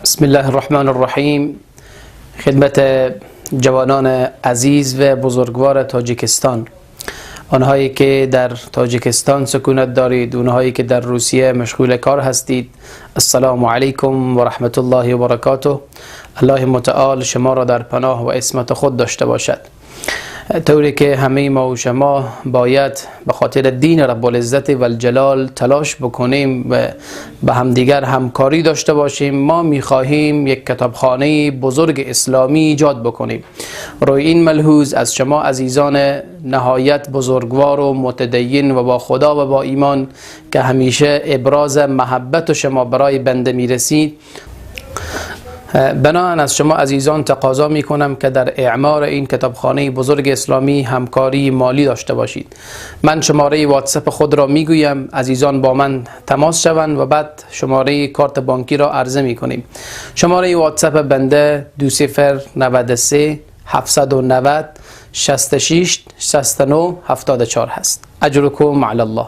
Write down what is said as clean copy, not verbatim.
بسم الله الرحمن الرحیم. خدمت جوانان عزیز و بزرگوار تاجیکستان، آنهایی که در تاجیکستان سکونت دارید، آنهایی که در روسیه مشغول کار هستید، السلام علیکم و رحمت الله و برکاته. الله متعال شما را در پناه و عصمت خود داشته باشد. طوری که همه ما و شما باید به خاطر دین رب العزت و الجلال تلاش بکنیم و به همدیگر همکاری داشته باشیم، ما میخواهیم یک کتابخانه بزرگ اسلامی ایجاد بکنیم. روی این ملحوظ از شما عزیزان نهایت بزرگوار و متدین و با خدا و با ایمان که همیشه ابراز محبت شما برای بنده میرسید، بناهن از شما عزیزان تقاضا می کنم که در اعمار این کتابخانه بزرگ اسلامی همکاری مالی داشته باشید. من شماره واتساپ خود را می گویم، عزیزان با من تماس شوند و بعد شماره کارت بانکی را عرضه می کنیم. شماره واتساپ بنده 2093 790 66 69 74 هست. اجرکم علی الله.